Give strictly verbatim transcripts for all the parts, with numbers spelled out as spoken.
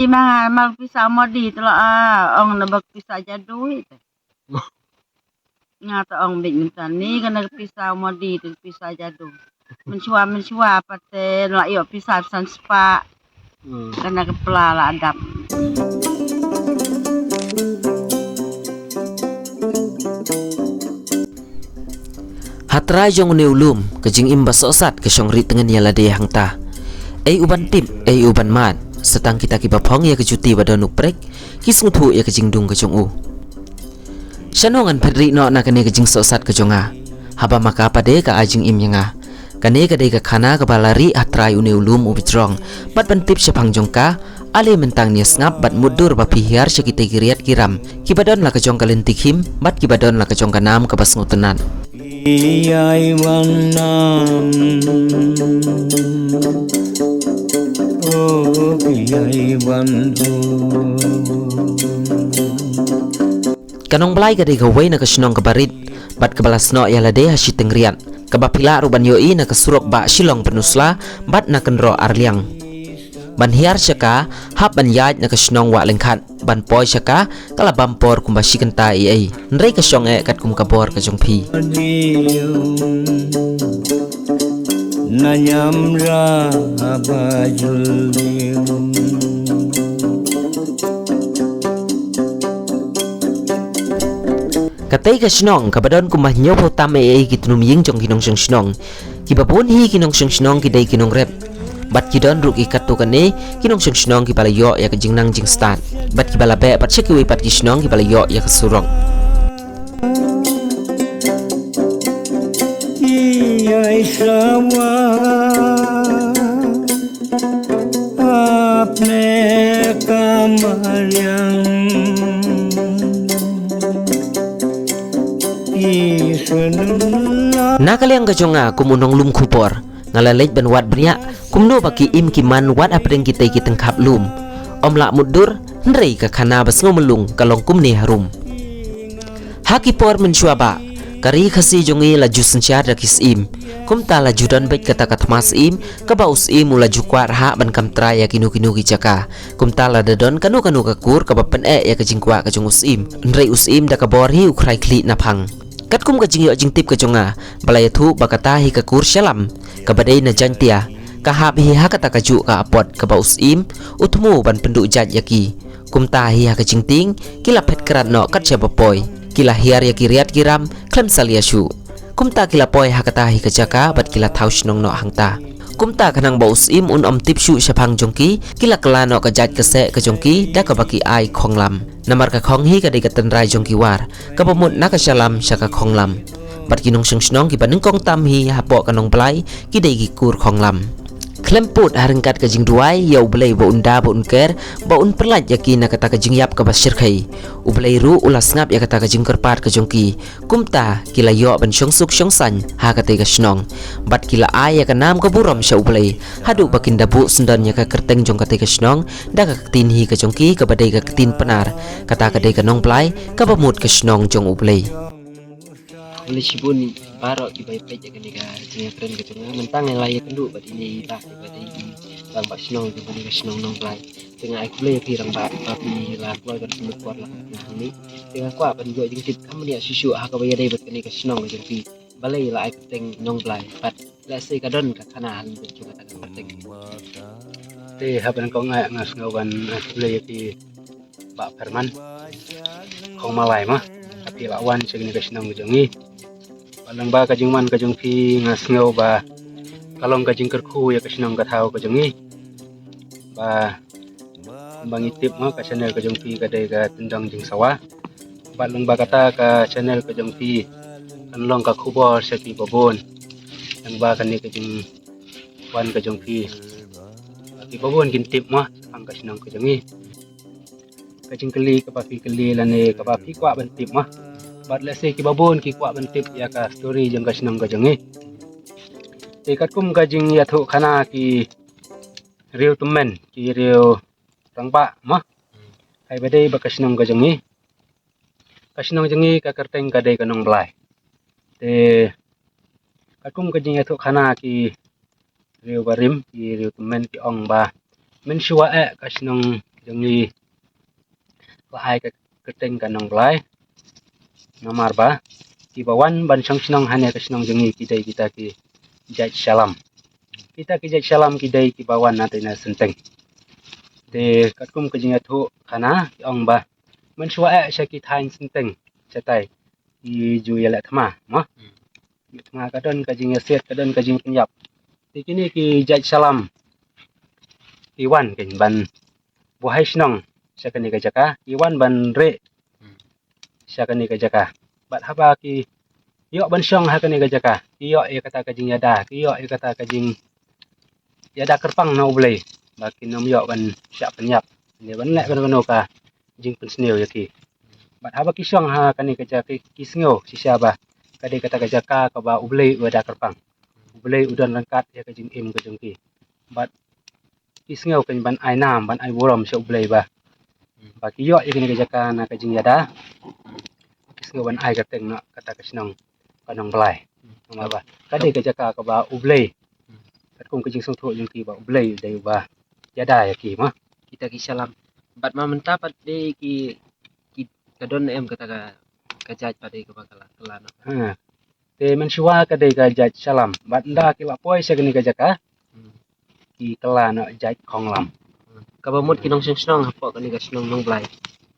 Ima mal pisa Modi te la, ah, ong na bak pisa jadu ite. Nga ta ong bit minta ni kana pisa Modi te pisa jadu. Menshwa menshwa pate la yo pisa san spa. Hmm. Kana kepala la adap. Ha trai jong une u lum, ka jingim ba sohsat ka shong ri tngen ïa lade hangta. Ei u ban tip, ei u ban mad, sa tang kita kiba phong ïa ka juti ba don u prek, ki sngewthuh ïa ka jingdung ka jong u. Shano ngan phet ri noh na kane ka jingsohsat ka jong nga. Haba ma ka pat de ka ai jingim ïa nga. Kane ka dei ka khana kaba la ri ha trai une u lum u bijrong. Bad ban tip shaphang jong ka, ale mynta ngin ïa sngap bad mutdur ba phi hiar sha kita ki riat ki ram. Kiba don la ka jong ka lynti khim, bad kiba don la ka jong ka nam kaba sngewtynnat. Ïai wan nam. Oh, ïai wan nam. Ka Nongblai ka dei kawei na ka shnong kaba rit, bad kaba la snoh ïa lade ha shiteng riat. Kaba phi lah ruh ban ïohi na ka surok ba Shillong Pynursla, bad na kynroh Arliang. Ban hiar sha ka, hap ban ïaid na ka shnong Wah Lyngkhat, ban poi sha ka, ka la bam por kumba shi kynta ei ei. Hynrei ka shong eh katkum ka bor ka jong phi. Na nyam ra ba jul. Katei ka shnong, kaba don kumba hynñiewphew tam ei ei ki tnum ïing jong ki nongshong shnong. Kiba bun hi ki nongshong shnong ki dei ki nongrep. Bad ki don ruh ki katto katne, ki nongshong shnong kiba la ïoh ïa ka jingnang jingstad. Bad kiba la beh pat sha kiwei pat ki shnong kiba la ïoh ïa ka surok. Ïai sawa. Apne kamariang. Na ka liang ka jong nga kum u nonglum khubor, nga la leit ban wad bniah kumno ba ki im ki man wat hapdeng kitei ki tyngkhap lum. Ym lah mutdur, hynrei ka khana ba sngew myllung ka long kumne harum. Ha ki por mynshuwa ba ka ri Khasi jong ngi la ju synshar da ki syiem. Kumta la ju don beit kata ka thma syiem, kaba u syiem u la ju kwah rhah ban kam trai ïa kino kino ki jaka. Kumta lada don kano kano ka kur kaba pyneh ïa ka jingkwah ka jong u syiem, hynrei u syiem da ka bor hi u khrai khlieh naphang. Katkum ka jingïoh jingtip ka jong nga, ba la ïathuh ba kata hi ka kur Shalam, kaba dei na Jaintia, ka hap hi ha kata kajuh ka apot kaba u syiem u thmu ban pynduh jait ïa ki. Kumta hi ha ka jingtieng, ki la phet krat noh kat shaba poi. Ki la hiar ïa ki riat ki ram khlem salia shuh. Kumta ki la poi ha kata hi ka jaka bad ki la thaw shnong noh hangta. Kumta khnang ba u syiem un ym tip shuh shaphang jong ki, ki la kylla noh ka jait ka seh ka jong ki da kaba ki ai Khonglam. Namar ka Khong hi ka dei ka tynrai jong ki War, kaba mut na ka Shalam sha ka Khonglam. Bad ki nongshong shnong kiba nyngkong tam hi hapoh ka Nongblai ki dei ki kur Khonglam. Khlem pud ha ryngkat ka jingduwai ïa U Blei ba un da ba un ker, ba un pyllait ïa ki na kata ka jingïap kaba shyrkhei. U Blei ruh u la sngap ïa kata ka jingkyrpad ka jong ki. Kumta ki la ïoh ban shong suk shong saiñ ha katei ka shnong. Bad ki la ai ïa ka nam ka burom sha U Blei, haduh ba kin da buh syndon ïa ka kyrteng jong katei ka shnong da ka ktien hi ka jong ki kaba dei ka ktien Pnar. Kata ka dei ka Nongblai, kaba mut ka shnong jong U Blei. Khublei shibun baroh kiba ïa peit ïa kane ka jingïakren ka jong nga. Mynta nga la ïakynduh bad ine i bah iba dei i rangbah shnong jong kane ka shnong Nongblai. Te nga ai khublei ïa phi rangbah ba phi la kloi ban pynlut por la ka hangne. Te nga kwah ban ïoh jingtip kham bniah shuh shuh ha kaba ïadei bad kane ka shnong ka jong phi. Balei la ai kyrteng Nongblai bad lehse ka don ka khana ha lyndet jong kata ka kyrteng. Te haba nyngkong nga sngew ban ai khublei ïa phi Bah Pherman Khongmalai ma, ha phi la wan sha kane ka shnong ka jong ngi. Bad lyngba ka jingwan ka jong phi nga sngew ba ka long ka jingkyrkhu ïa ka shnong ka thaw ka jong ngi. Ba kumba ngi tip ma, ka channel ka jong phi ka dei ka Tyndong Jingsawa. Bad lyngba kata ka channel ka jong phi kan long ka khubor sha kiba bun. Lyngba kane ka jingwan ka jong phi, kiba bun kin tip ma shaphang ka shnong ka jong ngi. Ka jingkylli kaba phi kylli lane kaba phi kwah ban tip ma. Bad lehse kiba bun ki kwah ban tip ïa ka story jong ka shnong ka jong ngi. Te katkum ka jingïathuh khana ki riew tymmen, ki riew rangbah ma, haba dei ba ka shnong ka jong ngi, ka shnong jong ngi ka kyrteng ka dei ka Nongblai. Te katkum ka jingïathuh khana ki riew barim, ki riew tymmen ki ong ba mynshuwa eh ka shnong jong ngi la ai ka kyrteng ka Nongblai. Namar ba kiba wan ban shong shnong hane ka shnong jong ngi ki dei kita ki jait Shalam. Kita ki jait Shalam ki dei kiba wan na tei na Synteng. Te katkum ka jingïathuh khana ki ong ba mynshuwa eh sha ki thaiñ Synteng shatai ki ju ïaleh thma mo. Ïaleh thma ka don ka jingïasiat, ka don ka jingpynïap. Te kine ki jait Shalam ki wan kein ban buhai shnong sha kane ka jaka, ki wan ban rieh sha kane ka jaka. Bad haba ki ïoh ban shong ha kane ka jaka, ki ïoh ïa kata ka jingïada, ki ïoh ïa kata ka jingïada kyrpang na U Blei ba kin ym ïoh ban shah pynïap ne ban leh kano kano ka jingpynsniew ïa ki. Bad haba ki shong ha kane ka jaka ki sngew shisha ba ka dei kata ka jaka kaba U Blei u da kyrpang, U Blei u don ryngkat ïa ka jingim ka jong ki. Bad ki sngew kein ban ai nam, ban ai burom sha U Blei ba ba ki ïoh ïa kane ka jaka na ka jingïada. Ki sngew ban ai kyrteng na kata ka shnong ka Nongblai. Namar ba ka dei ka jaka kaba U Blei, katkum ka jingsngewthuh jong ki ba U Blei u dei uba ïada ïa ki mo. Kita ki Shalam. Bad ma mynta pat dei ki, ki ka don em kata ka, ka jait pat dei kaba kylla, kylla noh. Ha. Te mynshuwa ka dei ka jait Shalam. Bad ynda ki la poi sha kane ka jaka, ki kylla noh jait Khonglam. Kaba mut ki nongshong shnong hapoh kane ka shnong Nongblai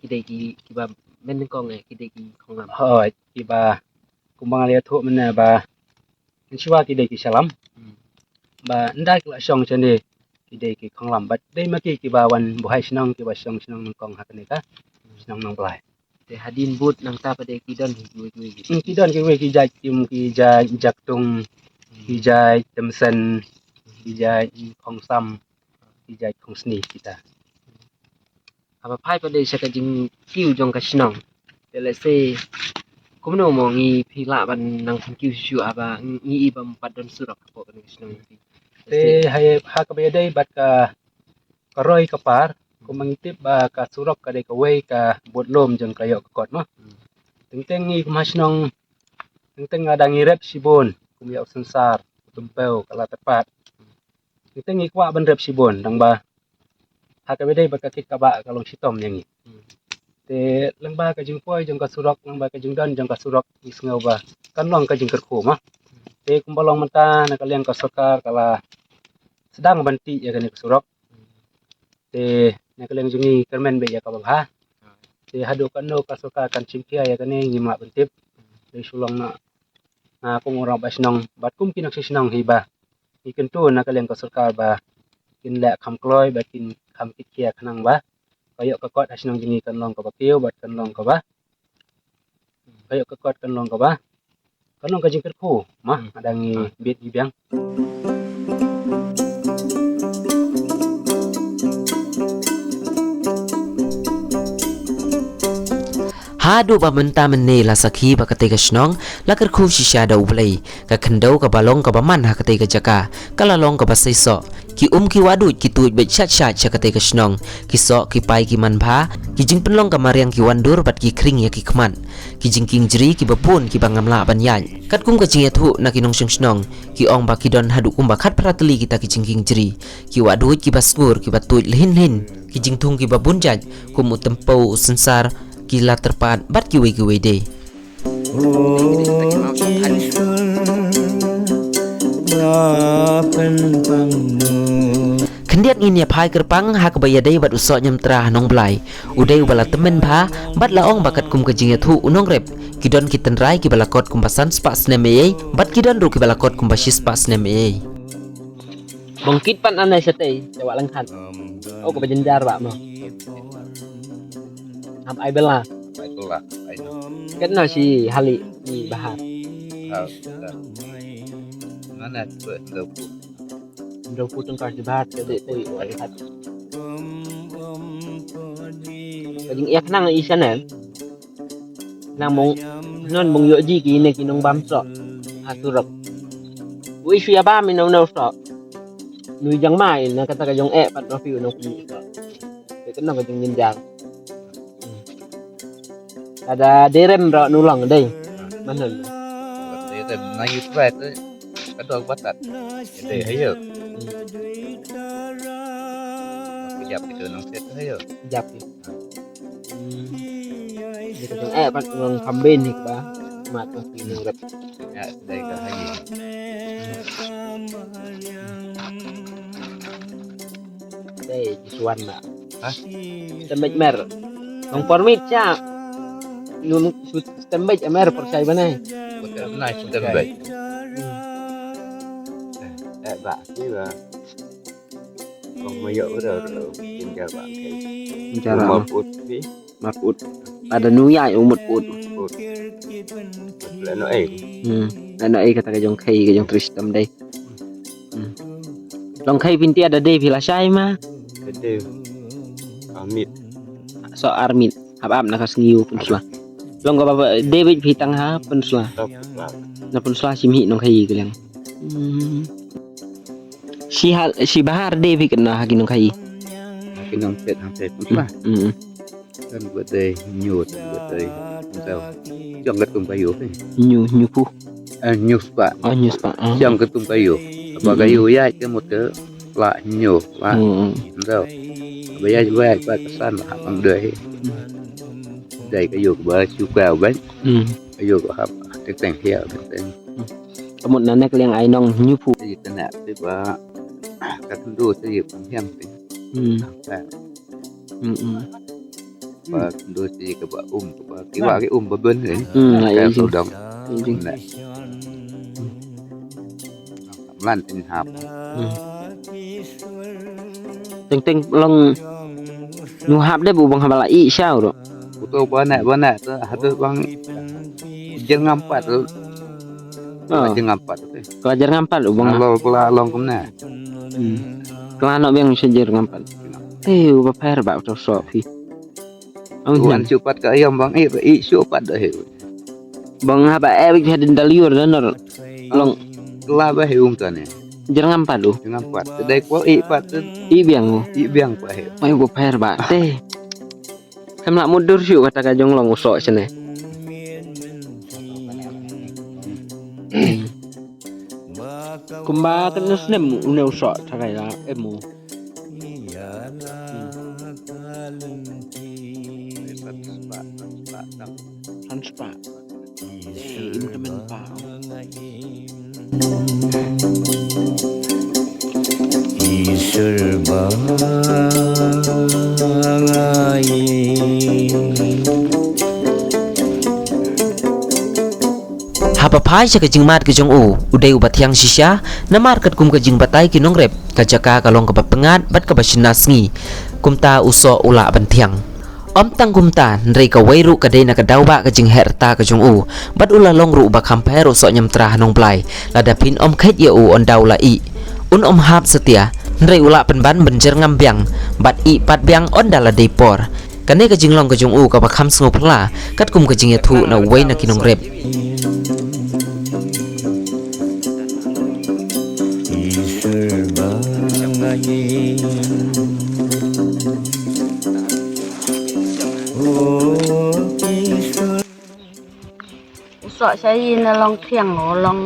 ki dei ki, kiba mynnyngkong eh ki dei ki Khonglam. Hooid, kiba kumba nga la ïathuh mynne ba mynshuwa ki dei ki Shalam. Ba ynda ki la shong shane ki dei ki Khonglam. Bad dei ma ki kiba wan buhai shnong, kiba shong shnong nyngkong ha kane ka shnong Nongblai. Te hadien bud nangta pat dei ki don kiwei kiwei ki. Hmm, ki don kiwei ki jait, ki, ki jait Jaktung, ki jait Temsen, ki jait Khongsam, ki jait Khongsni kita. Haba phai pat dei sha ka jingkiew jong ka shnong. Te lehse kumno mo ngi phi lah ban nang pynkiew shuh shuh haba ngi i bym pat don surok hapoh kane ka shnong. Te ha, ha kaba ïadei bad ka, ka roi ka par, kumba ngi tip ba ka surok ka dei kawei ka bud lum jong ka ïoh ka kot mo. Teng teng ngi kum ha shnong, teng teng lada ngi rep shibun kum ïa u Synsar, u Tympeu, ka Latyrpad. Teng teng ngi kwah ban rep shibun, tang ba ha kaba dei ba ka kit kaba ka long shitom ïa ngi. Te lyngba ka jingpoi jong ka surok, lyngba ka jingdon jong ka surok, ngi sngew ba kan long ka jingkyrkhu mo. Te kumba long mynta na ka liang ka sorkar ka la sdang ban tih ïa kane ka surok. Te na ka liang jong ngi kyrmen beit ïa kaba bha. Te haduh katno ka sorkar kan shim khia ïa kane ngim lah ban tip. Te shu long na, na kum u rangbah shnong bad kum ki nongshong shnong hi ba ngi kyntu na ka liang ka sorkar ba kin leh kham kloi, ba kin kham kit khia khnang ba ka ïoh ka kot ha shnong jong ngi kan long kaba kiew bad kan long kaba, ka ïoh ka kot kan long kaba, kan long ka jingkyrkhu mo. Hmm. Hadang ngi bit ngi biang. Haduh ba mynta mynne la sakhi ba katei ka shnong la kyrkhu shisha da U Blei. Ka khyndew kaba long kaba man ha katei ka jaka ka la long kaba seisoh. Ki um ki wahduid ki tuid beit shait shait sha katei ka shnong. Ki soh ki pai ki man bha, ki jingpynlong ka mariang ki wan dur bad ki khring ïa ki khmat. Ki jingkieng jri kiba bun kiba ngam lah ban ïaid. Katkum ka jingïathuh na ki nongshong shnong, ki ong ba ki don haduh kumba khatphra tylli kita ki jingkieng jri. Ki wahduid kiba skur kiba tuid lhin lhin. Ki jingthung kiba bun jait kum u Tympeu, u Synsar, ki Latyrpad bad kiwei kiwei de. Khyndiat ngin ïa phai kyrpang ha kaba ïadei bad u Sohñiamtra ha Nongblai. U dei uba la tymmen bha bad la ong ba katkum ka jingïathuh u nongrep, ki don ki tynrai kiba la kot kumba san spah snem eiei bad ki don ruh kiba la kot kumba shi spah snem eiei. Bong kit pat nangne shatei, te wah lang khan. Oh, kaba jynjar ba mo. Hap ai bela. Ai bela, ai no. Ket no shi hali ni bahar. Ha, ha. Mana tu ndo pu. Ndo pu tengkar shi bahar, te de te wah lang khan. Ka jingïaknang i channel. Nang mong, non mong ïoh ji kine ki nongbam soh ha surok. Wei shu ïa bam ïa u nong soh. Nui jong ma ïa na kata ka jong eh pat ma phi u nong phi soh. Te kane ka jong jynjar. Kada derem ro nu long dei. Manan. Derem na yu trai te ka dog batat. Dei hayo. Jap ïa ka nongset ha ïa. Jap ïa. Hmm. Ïa ka jong eh pat nong campaign hi ba. Mat nong pi nong rep. Ïa, dei ka ha ïa. Dei, ji suan na. Ha? Tembej mer. Nong permit cha. Nun tembej mer percaya banai. Bukan nai tembej. Hmm. Eh, ba, ni ba. Kong mayo udah, udah, tinggal bang. Tinggal bang. Maput ni. Maput. Ada nuya ya umut put. Put. Lano eh. Hmm. Lano eh kata ka jong kai, ka jong Tristam dei. Hmm. Long kai binti ada dei phi la shai ma. Ada. Amit. So armit. Hap ap na ka sngi u pynsla. Long ka ba dei bit phi tang ha pynsla. Tap, tap. Na pynsla shim hi nong kai ka liang. Hmm. Shi ha, shi bahar dei bit na ha ki nong kai. Ha ki nong pet ha pet pynsla. Hmm. Hmm. Kan buat dei nyu, kan buat dei. Entau. Jong ka tum kayu. Nyu, nyu pu. Eh, nyu spa. Oh, nyu spa. Ah. Jong ka tum kayu. Apa kayu ya ke mut ke la nyu la. Hmm. Entau. Ba ya ba ya ba kesan ha pang dei. Dei kayu ba shu ka ban. Hmm. Kayu ba hap teng teng hia teng teng. Ka mut na nek liang ai nong nyu pu. Dei kena dei ba ka tendu dei pang hiam dei. Hmm. Ka. Hmm, hmm. Ba tendu dei ka ba um ka ba kiwa ki um ba ben dei. Hmm, ai ka ai sudong. Ai jing. Kena. Mlan tin hap. Hmm. Teng teng long nyu hap dei bu bang haba la i sha u ro. Uto bana bana tu hadu bang jer ngampat tu. Oh. Jer ngampat tu. Kala jer ngampat u bang. Lo kala long kumna. Hmm. Kala no biang sha jer ngampat. Te u ba pher ba to so phi. Wan shu pat ka ayam bang eh ba i shu pat dah. Bang haba eh bik hadin daliur dan nor. Long. Kala ba he ung kane. Jer ngampat u. Ngampat. Tedai ko i pat tu. I biang u. I biang pa he. Mai bu pher ba te. Kam la mudur shu kata ka jong long u so sene. Kumba kan snem u ne u so takai la emu. Transfer. Eh, im temen pa. Haba phai sha ka jingmad ka jong u, u dei uba thiang shisha, namar katkum ka jingbatai ki nongrep, ka jaka ka long kaba pyngngad bad kaba shynna sngi. Kumta u soh u lah ban thiang. Ym tang kumta, hynrei kawei ruh ka dei na ka daw ba ka jingheh rta ka jong u, bad u la long ruh uba kham pher u soh ñiamtra ha Nongblai, lada phin ym kheit ïa u ynda u la ih. Un ym hap satia, hynrei u lah pynban ban jer ngam biang, bad ih pat biang ynda la dei por. Kane ka jinglong ka jong u kaba kham sngewphylla, katkum ka jingïathuh na uwei na ki nongrep. U soh sha i na long thiang u long.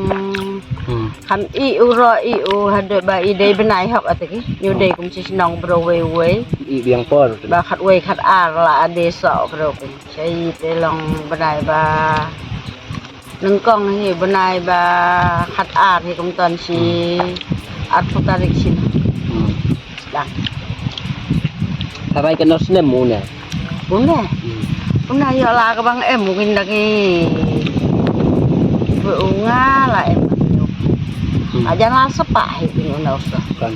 Hmm. Kham i u ro i u haduh ba i dei bnai hok ati ki. Ñu dei kum shi shnong bro wei wei. I biang por. Ba khat wei khat ar la ade soh bro kum. Sha i te long bnai ba nyngkong hi bnai ba khat ar hi kum ton shi arphew tarik shin. Hmm. Dang. Tharai ka nor snem u ne. U ne. Hmm. U ne ïoh la ka bang em u kin da ki. Ba u nga la em. Hmm. Ajan la sepa hi kin u ne u sa. Kan.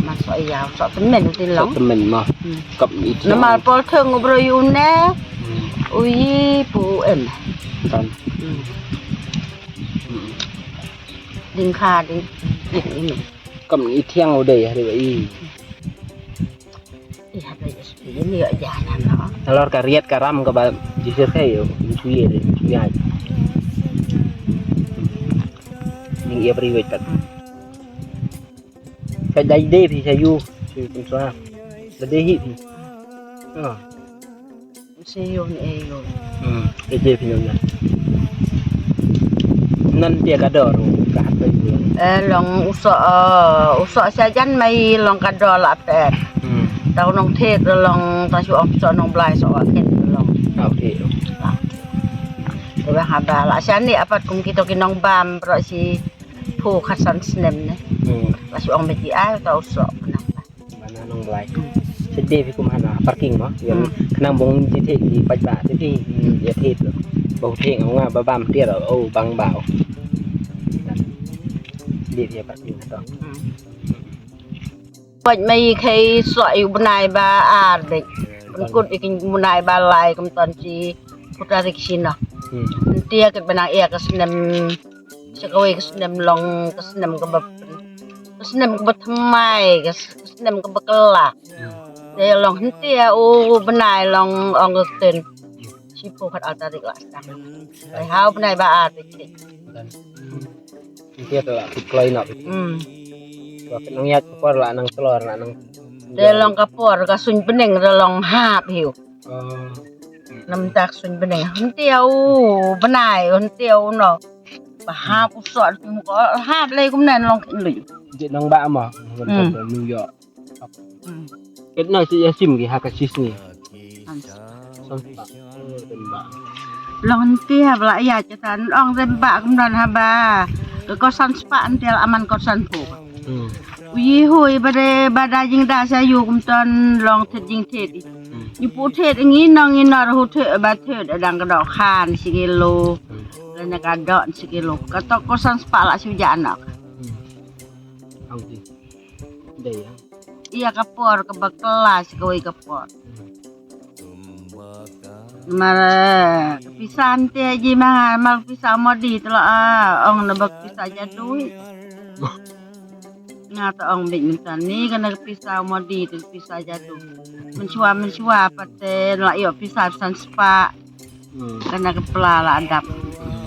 Man so ïa so temen u tin long. So temen ma. Hmm. Kap i. Namar pol theng u bro yu ne. Hmm. U yi pu em. Kan. Hmm. Hmm. Ding kha ding. Ding ini. Kam i thiang u dei ha dei ba i. I ha dei S P ni ya ja na no. Alor ka riat ka ram ka ba jisir kai yo, in tu ye de, in tu ye. Ning ia pri wet tak. Ka dai de phi sa yu, phi pun sa. Da de hi phi. Ah. Seiun eiun. Hmm, ejep yu na. Nan pia ka dor ka hap yu. Eh, long u soh, eh, u soh sajan mai long ka dor la pet. Tau nongthied da long, tau shu ong shu nongblai shu ong khet da long. Ah, okay. Te ba haba la shane apat kum kito ki nongbam bro shi phu khatsan snem ne. Hmm. La shu ong beti ai tau shu nang. Bana nongblai. Hmm. Sede phi kum hana parking mo. Yan Hmm. khnang bong ji the ki paj ba te phi ya the. Bong the nga ba bam tiar o bang ba. Di phi parking to. Hmm. Poj mai khei soh ïa u bnai ba ar dei. Pynkut ïa ki bnai ba lai kum ton shi phu tarik shina. Hmm. Ntia kat ba nang ïa ka snem, shi kawei ka snem long ka snem kaba, ka snem kaba thymmai, ka s-, ka snem kaba kylla. Hmm. Te long ntia u bnai long ong ka ktien. Shi phu khat ar tarik la sdang. Te ha u bnai ba ar dei. Ntia te la phi kloi noh. Hmm. Ba phi nang ïaid ka por la nang tlor la nang. Te long ka por ka suiñ bneng te long hap hiu. Oh. Namta ka suiñ bneng. Ntia u bnai, ntia u no. Ba hap u soh, ko hap lei kumne long khin lui. Jit nang ba ma. Hmm. New York. Hmm. Katno shi ïa shim ki ha ka shi sngi. San spah. San spah. Long ntia ba la ïa jatan ong rem ba kum don haba. Ka ko san spah ntia la aman ko san phu. Hmm. U yi hui ba de ba da jingda sha yu kum ton long thied jingthied. Hmm. Ngi pu thied ngi nong ngi nor hu thied ba thied dang ka dok khan shi kilo. Hmm. Lane ka dok shi kilo. Ka tok ko san spah la shu ja anak. Hmm. Ang ti. Dei ya. Ïa ka por kaba kylla shi kawei ka por. Mar ka pisa ntia ji ma nga, mar ka pisa Modi te la, ah, ong na ba ka pisa jadu. Nga te ong bit mynta ni kane ka pisa Modi te ka pisa jadu. Mynshuwa mynshuwa pat te la ïoh pisa san spah. Hmm. Kane ka pla la dap.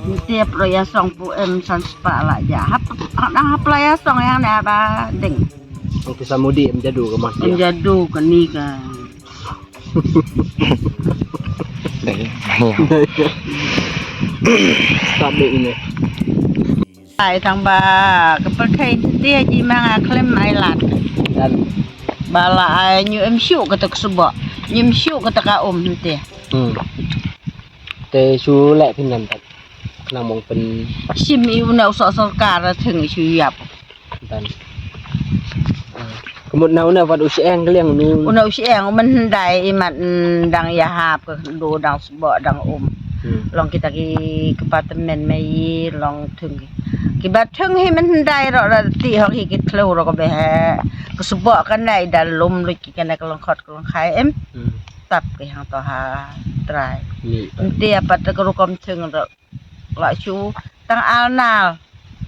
Ntia pro ïa song pu em san spah la ja. Hap, hap, hap pla ïa song ïa ne ba ding. Song pisa Modi em jadu ka mas. Em jadu ka ni ka. Dei. Dei. Start dei ini. Ai tang ba ka pyrthei ntia ji ma nga khlem ai lad. Dan. Ba la ai ñu em shu kata ka suba. Ñu em shu kata ka um ntia. Hmm. Te shu leh phin ngan tak. Khnang mong pyn. Shim i u na u soh sorkar theng i shu ïap. Dan. Ah. Ka mut na u na wat u sheng kliang nu. U na u sheng u man hyndai i mat, mm, dang ïa hap ka do dang sboh dang um. Hmm. Long kita ki kpa tymmen mei long thung ki. Ki ba thung hi man hyndai ro ra ti hok hi ki thlu ro ko be he. Ka sboh ka nai da lum lut ki ka na ka long khot ka long khai em. Hmm. Tap ki hang to ha trai. Ni. Nti apa ta ka rukom thung ro. La shu tang al nal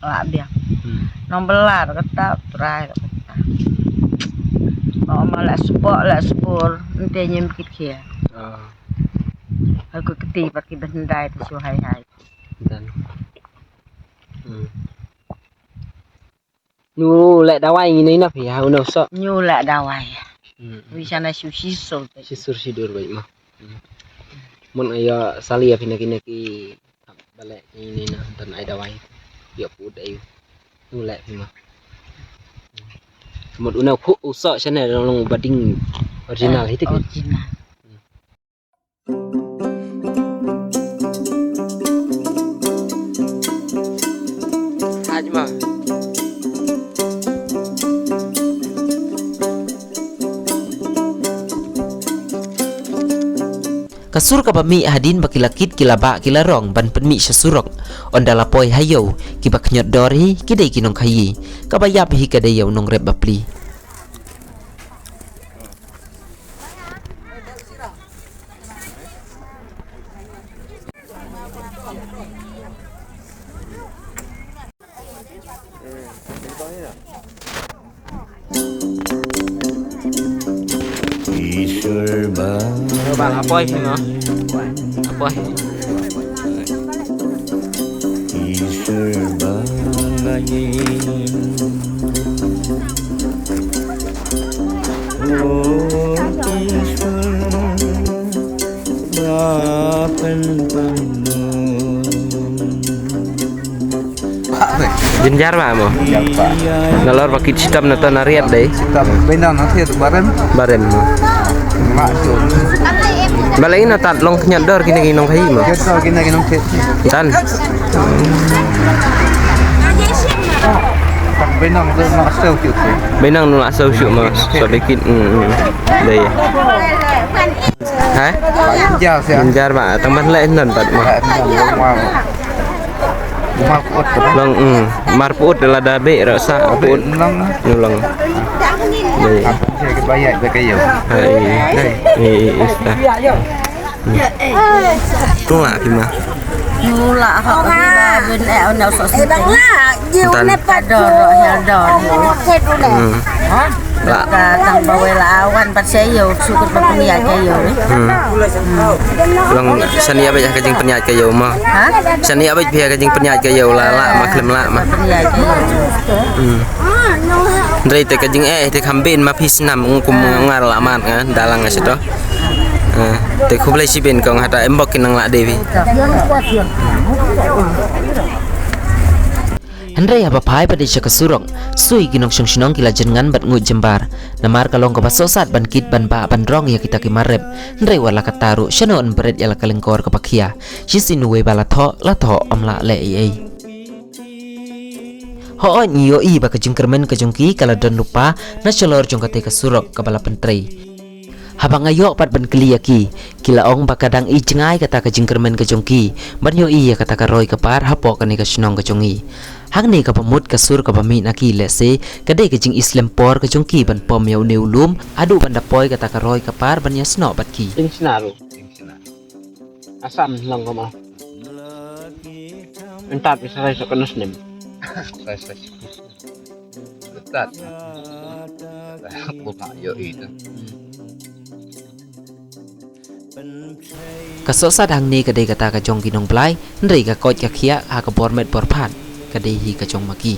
la biang. Hmm. Nong belar kata trai kata. Nong ma la sboh la sbor nte nyem kit khia. Ah. Aku keti pat ki bendai tu shu hai hai. Dan. Hmm. Nyu leh dawai ngi nei na phi ha u nau so. Nyu leh dawai. Hmm. Wi sana shu shi sur. Shi sur shi dur bai ma. Hmm. Mun ayo sali ya phi na ki na ki. Ba leh ngi nei na tan ai dawai. Yo put ayo. Nyu leh phi ma. Mut u nau khu u so sana long long bading original hi te ki. Original. Haj ma. Ka sur kaba mih hadien ba ki la kit ki la bah ki la rong ban pynmih sha surok. Ynda la poi ha ïew kiba khñiot dor hi ki dei ki nongkhaïi. Kaba ïap hi ka dei ïa u nongrep bapli. Ishwar ba. Ba la poi hi ma. La poi. Ishwar ba. O Ishwar ba pen pano. Jynjar ba mo. Nalor ba kit shitom na to na riat dei. Bynang na thied barem. Barem mo. Mak tu. Balei na tat long khñiot dor kine ki nongkhaïi mo. Khñiot dor kine ki nongkhaïi. Tan. Bynang tu na sew shuh. Bynang na sew shuh mo. So dei kit. Dei. Ha? Jynjar ba tang ban leh nan pat mo. Long, mm, mar put la da be ra sa put. Nulong. Dei. Hai, dei. Tua ki ma. Nula ha ka ba ben eh on so. Tan. Dor ro hel dor. Hmm. La. Ka tang ba wei la wan pat se ïew sukut ba pynïaid ka ïew. Hmm. Long sani abej ka jingpynïaid ka ïew ma. Ha? Sani abej phi ka jingpynïaid ka ïew la la ma khlem la ma. Pynïaid ka ïew. Hmm. Ndrei te ka jing eh te kham bin ma phi snam ung kum ngar la man nga dalang nga sito. Te khublei shibin kong hata embok ki nang la devi. Hynrei haba phai pat sha ka surok, sui ki nongshong shnong ki la jyngan bad nguid jembar. Namar ka long kaba sohsat ban kit ban bah ban rong ïa kita ki mar rep. Hynrei wat la katta ruh shano yn bret ïa la ka lyngkor kaba khia. Shisien uwei ba la thoh, la thoh ym lah leh ei ei. Hooid ngi ïohi ba ka jingkyrmen ka jong ki ka la don lypa na shalor jong katei ka surok kaba la pyntrei. Haba nga ïoh pat ban kylli ïa ki, ki la ong ba ka dang i jngai kata ka jingkyrmen ka jong ki ban ïohi ïa kata ka roi ka par hapoh kane ka shnong ka jong ngi. Hangne kaba mut ka sur kaba mih na ki lehse ka dei ka jingïaslem por ka jong ki ban pom ïa une u lum haduh ban da poi kata ka roi ka par ban ïasnoh bad ki. Assam long kama. Entap isa rai sa kena snem. Rai sa. Betat. Aku nak yo itu. Ka sohsat hangne ka dei kata ka jong ki nongblai, hynrei ka koit ka khiah ha ka bor met bor phan ka dei hi ka jong ma ki.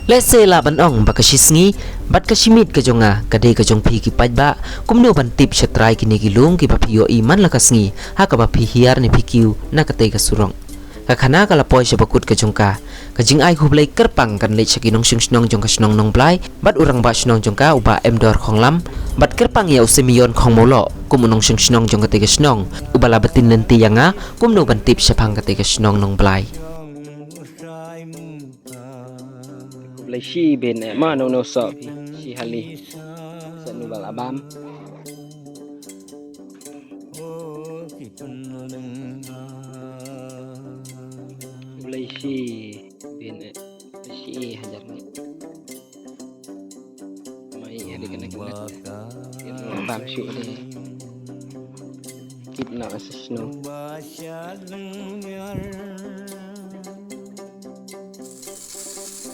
Lehse lah ban ong ba ka shisngi bad ka shimiet ka jong nga ka dei ka jong phi ki paidbah, kumno ban tip sha trai kine ki lum kiba phi ïohi man la ka sngi ha kaba phi hiar ne phi kiew na katei ka surok. Ka khana ka la poi sha bakut ka jong ka. Ka jingai khublei kyrpang kan leit sha ki nongshong shnong jong ka shnong Nongblai bad u rangbah shnong jong ka u Bah Emdor Khonglam bad kyrpang ïa u Simeon Khongmawloh kum u nongshong shnong jong katei ka shnong uba la batin lynti ïa nga kumno ban tip shaphang katei ka shnong Nongblai. Khublei shibun eh ma nong nong sok phi shi hali. Sa nu bal abam. Khublei shibun eh shi hajar ni. Mai hari kena kena. Bam shu ni. Kit na asas no.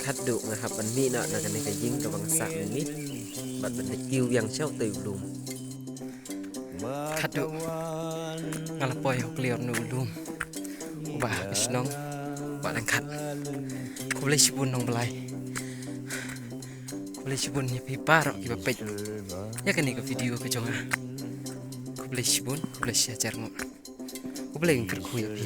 Khadduh nga hap ban mih noh na kane ka ïing kaba nga sah mynmiet bad ban leit kiew ïa u shau te u lum. Khadduh nga la poi ha u kliar na u lum uba ha ka shnong Wah Lyngkhat. Khublei shibun Nongblai. Khublei shibun ïa phi baroh kiba peit ïa kane ka video ka jong nga. Khublei shibun, khublei shihajar nguh. Khublei kyrkhu ïa phi.